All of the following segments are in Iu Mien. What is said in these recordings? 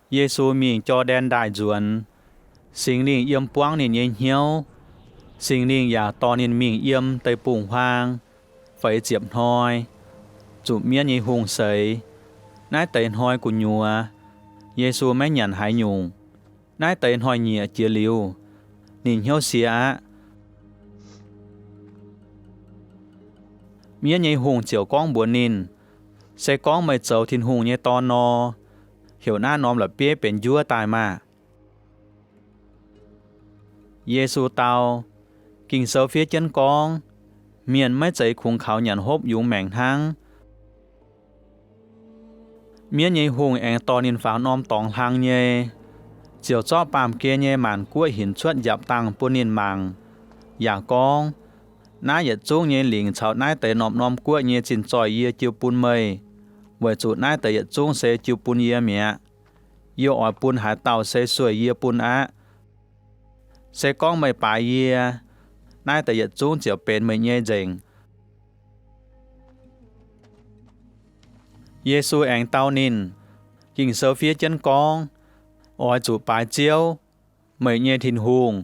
Yesu mingh Jor^ndaen Ndaaih nzuonx, Singx Lingh yiem buangv ninh nyei hnyouv. Singx Lingh yaac dorh ninh mingh yiem deic-bung-huaang feix ziepc hnoi, zuqc mienv nyei hungh seix. Naaiv deix hnoi gu'nyuoz Yesu maiv nyanc haaix nyungc. Naaiv deix hnoi-nyieqc jiex liuz, ninh hnyouv sie aqv. Mienv nyei hungh ziouc gorngv mbuox ninh, Se gorngv meih zoux Tin-Hungh nyei Dorn nor, heuc naaiv norm la'bieiv benx njuov daaih maah! Yesu dau, Ging-Sou fiev jienv gorngv, Mienh maiv zeiz kungx kaux nyanc hopv yungz maengc hnangv. Mienv nyei hungh aengx dorh ninh faaux norm dorngx hlang nyei, ziouc zorqv baamh gen nyei maanc guoqv hinc cuotv njapc dangh bun ninh mangc, yaac gorngv, Naaiv yietc zungv nyei lingc caux naaiv deix norm-norm guoqv nyei zinh zoih yie jiu bun meih, weic zuqc naaiv deix yietc zungv se jiu bun yie mi'aqv. Yie oix bun haaix dauh se sueih yie bun aqv. Se gorngv meih baaix yie, naaiv deix yietc zungv ziouc benx meih nyei nzengc. Yesu aengx dau ninh, Ging-Sou fiev jienv gorngv, Oix zuqc baaix Ziouv, meih nyei Tin-Hungh.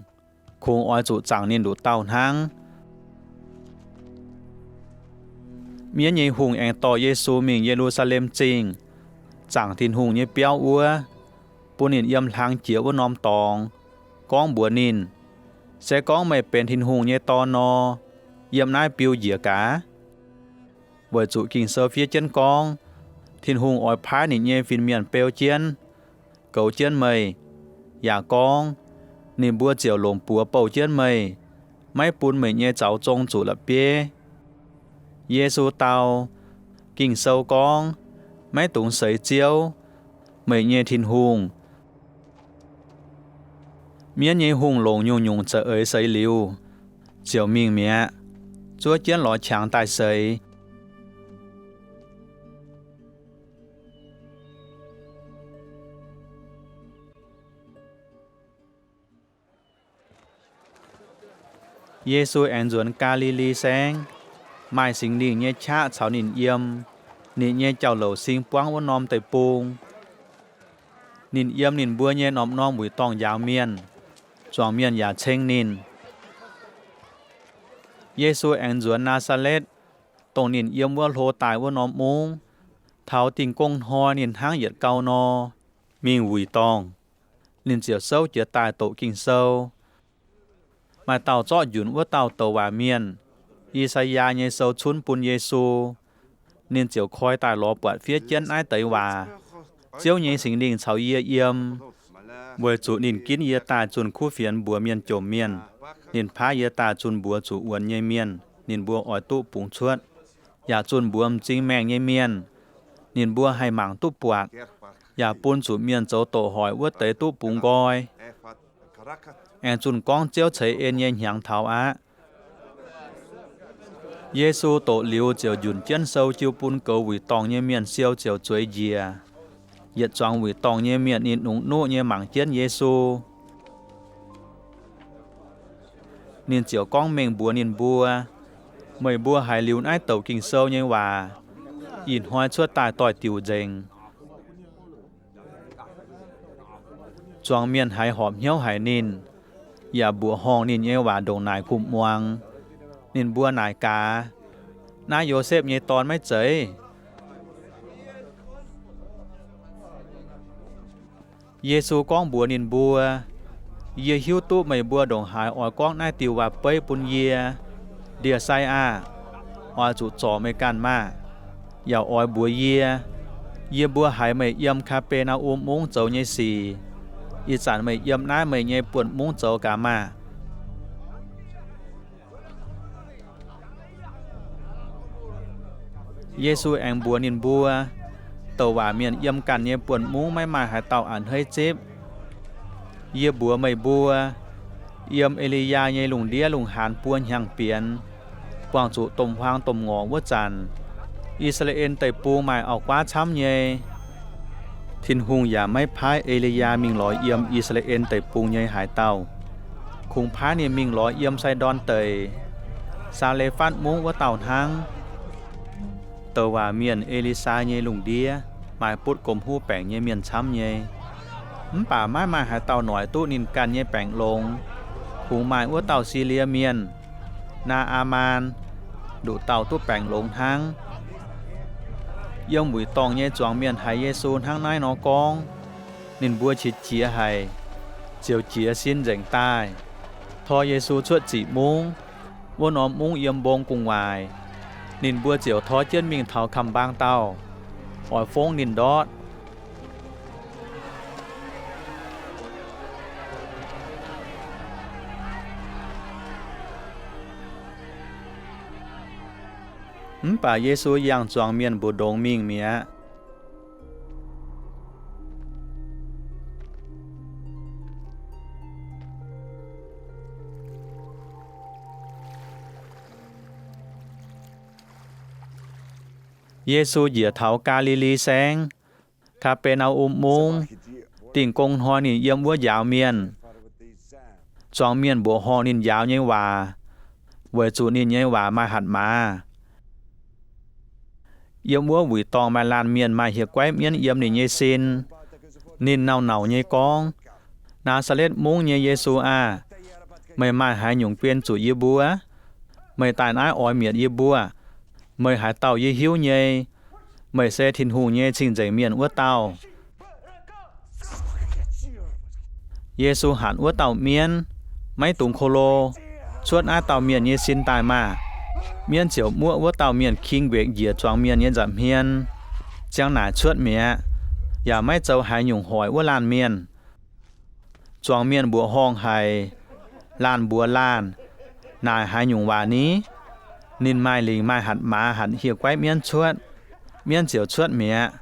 Kungx oix zuqc zaangc ninh nduqc dauh hnangv. Mienv nyei hungh aengx dorh Yesu mingh Ye^lu^saa^lem Zingh, zaangc Tin-Hungh nyei biauv wuov, bun ninh yiem hlang jiex wuov norm dorngx, gorngv mbuox ninh, Se gorngv meih benx Tin-Hungh nyei Dorn nor, yiem naaiv biu njiec gaax. Weic zuqc Ging-Sou fiev jienv gorngv, Tin-Hungh oix paaiv ninh nyei fin-mienh beu jienv, goux jienv meih. Yaac gorngv, Ninh mbuo ziouc longc buoz bouh jienv meih, maiv bun meih nyei zaux zong zuqc la'bieiv. Yesu dau, Ging-Sou gorngv, Maiv dungx seix Ziouv, meih nyei Tin-Hungh. Mienv nyei hungh longc nyungc-nyungc za'eix seix liuz, ziouc mingh mi'aqv, zuov jienv lorz qangx daaih seix. Yesu aengx nzuonx Gaa^li^li Saengv, maaih Singx Lingh nyei qaqv caux ninh yiem. Ninh nyei jauv-louc sing buangv wuov norm deic-bung. Ninh yiem ninh mbuo nyei norm-norm wuic dorngh njaaux mienh. Zuangx mienh yaac ceng ninh. Yesu aengx nzuonx Naa^saa^letv, dongh ninh yiem wuov hlo daaih wuov norm mungv. Taux Dingh Gong Hnoi ninh hnangv yietc gau nor, mingh wuic dorngh. Ninh ziouc souv jiez daaih doqc Ging-Sou. Maaih dauh zorqv njunc wuov dauh douc waac mienh, I^saa^yaa, nyei sou cunv bun Yesu. Ninh ziouc koi daaih lorz buatc fiev jienv naaiv deix waac, Ziouv nyei Singx Lingh caux yie yiem, weic zuqc ninh ginv yie daaih zunh kuv fienx mbuox mienh jomc mienh. Ninh paaiv yie daaih zunh mbuox zuqc wuonx nyei mienh ninh mbuo oix duqv bungx cuotv, yaac zunh mbuox m'zing maengh nyei mienh, ninh mbuo haih mangc duqv buatc, yaac bun zuqc mienh zoux doqc hoic wuov deix duqv bungx nqoi. Aengx zunh gorngv Ziouv ceix en nyei hnyangx taux aqv. Yesu doqc liuz ziouc njunc jienv sou jiu bun goux wuic dorngh nyei mienh siou ziouc zueiz njiec. Yietc zuangx wuic dorngh nyei mienh ninh nungx nuqv nyei mangc jienv Yesu. Ninh ziouc gorngv mengh mbuox ninh mbuo, Meih mbuo haiz liuz naaiv douc Ging-Sou nyei waac, Ih hnoi cuotv daaih doix-diuc nzengc. Zuangx mienh haiz horpc hnyouv haic ninh, yaac mbuoqc horngh ninh nyei waac ndongc naaic kuh muangx. Ninh mbuo naaic gaax, Naaiv Yosepv nyei dorn maiv zeiz? Yesu gorngv mbuox ninh mbuo, Yie hiuv duqv meih mbuo ndongc haaix oix gorngv naaiv diuh waac-beiv bun yie. Ndie-sai aah! Oix zuqc zorc meih ganh maah! Yaac oix mbuox yie, Yie mbuo haiz meih yiem Kaa^be^naa^um Mungv zoux nyei sic. Ih zanc meih yiem naaiv meih nyei buonv-mungv zoux gaax maah! Yesu aengx mbuox ninh mbuo, Douc waac mienh yiem ganh nyei buonv-mungv maiv maaih haaix dauh a'hneiv zipv. Yie mbuox meih mbuo, yiem E^li^yaa nyei lungh ndiev lungh haanz buo hnyangx bienx, buangh zuqc domh huaang domh ngorc wuov zanc, I^saa^laa^en Deic-Bung maaih auv-guaav camv nyei. Tin-Hungh yaac maiv paaiv E^li^yaa mingh lorz yiem I^saa^laa^en Deic-Bung nyei haaix dauh. Kungx paaiv ninh mingh lorz yiem Sai^ndorn Deic, Saa^le^fatv Mungv wuov dauh hnangv. Douc waac mienh E^li^saa nyei lungh ndiev maaih butv gomh huv baengc nyei mienh camv nyei. Mv baac maiv maaih haaix dauh noic duqv ninh ganh nyei baengc longx, kungx maaih wuov dauh Silie mienh, Naa^aa^maan, nduqc dauh duqv baengc longx hnangv. Yiem wuic dorngh nyei zuangx mienh haiz Yesu hnangv naaiv nor gorngv, ninh mbuo qiex jiez haic, ziouc jiez sin nzengc daaih, tor Yesu cuotv ziqc mungv. Wuov norm mungv yiem mbong gu'nguaaic. Ninh mbuo ziouc tor jienv mingh taux kamx-mbaang dauh, oix fongv ninh ndortv. Mv baac Yesu yangh zuangx mienh mbu'ndongx mingh mi'aqv. Yesu njiec taux Gaa^li^li Saengv, Kaa^be^naa^um Mungv, dingh gong hnoi ninh yiem wuov njaaux mienh. Zuangx mienh mbuoqc horngh ninh njaaux nyei waac, weic zuqc ninh nyei waac maaih hatc maaz. Yiem wuov wuic dorngh maaih laanh mienh maaih hieh guaiv mienv yiem ninh nyei sin. Ninh nauc-nauc nyei gorngv, Naa^saa^letv Mungv nyei Yesu aah! Meih maaih haaix nyungc guen zuqc yie mbuo? Meih daaih naaiv oix mietc yie mbuo? Meih haaix dauh yie hiuv nyei. Meih se Tin-Hungh nyei cing-nzengc mienh wuov dauh. Yesu hatc wuov dauh mienv, Maiv dungx ko lo. Cuotv naaiv dauh mienh nyei sin daaih maah! Mienv ziouc muoqv wuov dauh mienh king nquekc njiec zuangx mienh nyei nza'hmien, ziang naaic cuotv mi'aqv, yaac maiv zoux haaix nyungc hoic wuov laanh mienh. Zuangx mienh mbuoqc horngh haic. Laanh mbuox laanh, Naaic haaix nyungc waac ni? Ninh maaih lingc maaih hatc maaz hatc hieh guaiv mienv cuotv. Mienv ziouc cuotv mi'aqv.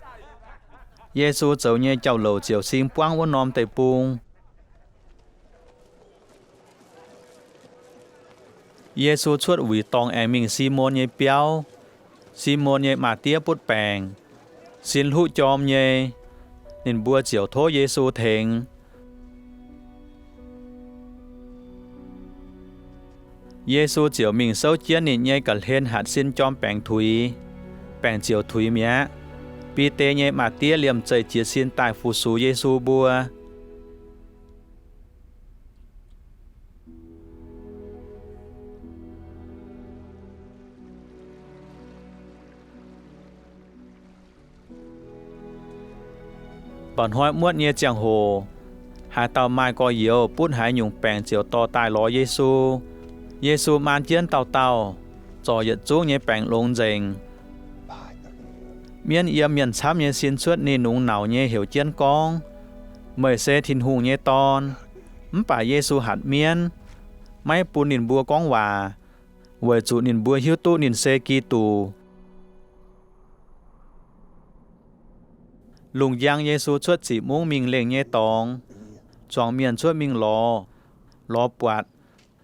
Yesu zoux nyei jauv-louc ziouc sing buangv wuov norm deic-bung. Yesu cuotv wuic dorngh aengx mingh Simon nyei biauv. Simon nyei maa-diev butv baengc, sin hluqv jorm nyei. Ninh mbuo ziouc tov Yesu tengx. Yesu ziouc mingh souv jienv ninh nyei ga'hlen hatc sin jorm baengc tuix. Baengc ziouc tuix mi'aqv. Bide nyei maa-diev liemh zeih jiez sin daaih fu-sux Yesu mbuo. Mba'hnoi muotv nyei ziangh hoc, haaix dauh maaih gorx-youz butv haaix nyungc baengc ziouc dorh daaih lorz Yesu. Yesu maan jienv dauh dauh, zorc yietc zungv nyei baengc longx nzengc. Mienv yiem mienh camv nyei sin cuotv ninh nungx nauc nyei heuc jienv gorngv, Meih se Tin-Hungh nyei Dorn. Mv baac Yesu hatc mienv, maiv bun ninh mbuo gorngv waac, weic zuqc ninh mbuo hiuv duqv ninh se Giduc. Lungh njang Yesu cuotv ziqc mungv mingh lengh nyei dorngx, zuangx mienh cuotv mingh lorz, lorz buatc.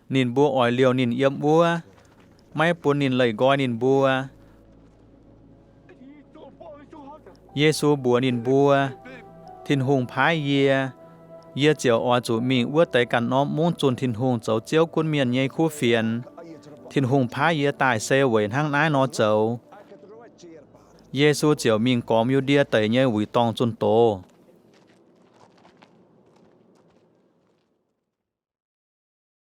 Ninh mbuo oix liouh ninh yiem wuov, maiv bun ninh leih nqoi ninh mbuo. Yesu mbuox ninh mbuo, Tin-Hungh paaiv yie, yie ziouc oix zuqc mingh wuov deix ganh norm mungv zunh Tin-Hungh zoux Ziouv gunv mienh nyei kuv fienx. Tin-Hungh paaiv yie daaih se weic hnangv naaiv nor zoux. Yesu ziouc mingh gormx Yu^ndie Deic nyei wuic dorngh zunh doz.